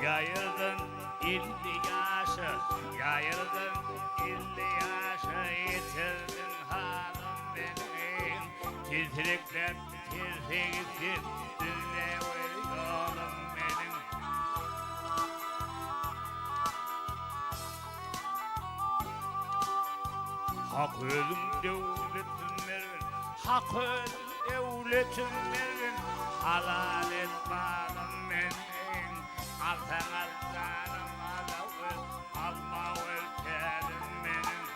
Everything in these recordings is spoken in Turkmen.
Ýaýyldyn 50 ýaşa, ýaýyldyn 50 ýaşa, Ýetirdiň halym meniň. Tizlikläp terse gitsin, Düzläwer ýolum meniň. Hak özüň döwletim bergin, Hak özüň döwletim bergin, Halal et malym meniň. Alsaň al janym alawer, Almawer tälim meniň.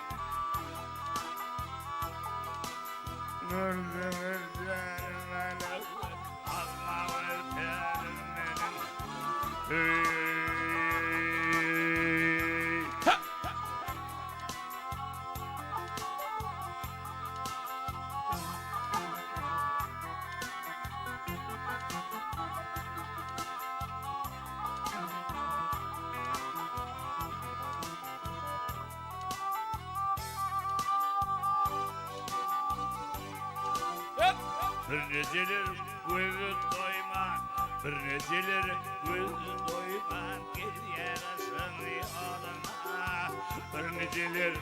Görseňiz janym alawer, Almawer tälim meniň. Heý! Bir nejeler gözi doýman, bir nejeler gözi doýman gelýär aşyň ýoluna. Bir nejeler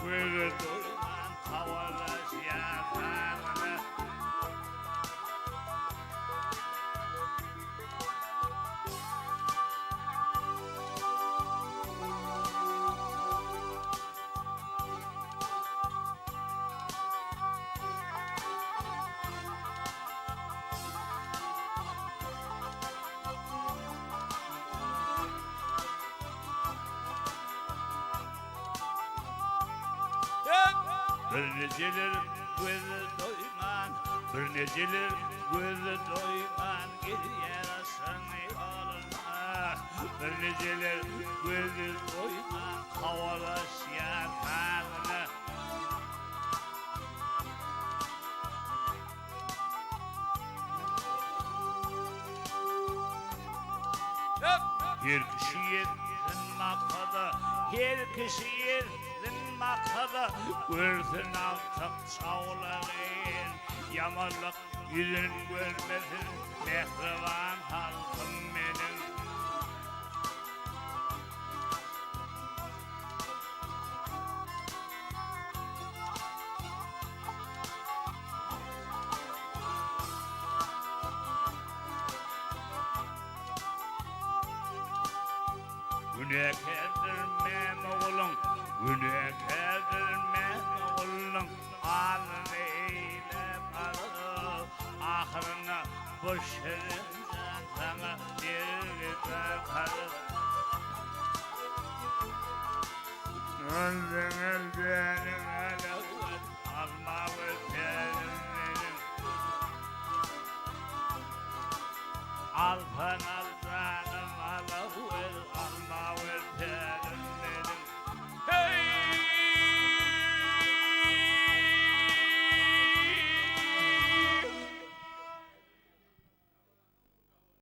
gözi doýman habarlaşýar halyna. Bir nejeler gözi doýman, bir nejeler gözi doýman gelýär aşyň ýoluna. Bir nejeler gözi doýman hawalaşýar halyna. Her kişi ýetsin maksada, her kişi ýetsin maksada, Görsün agtyk çawlagyn, ýamanlyk ýüzün görmesin, Mähriban halkym meniň. Günäkärdir Mämeguluň, günäkär.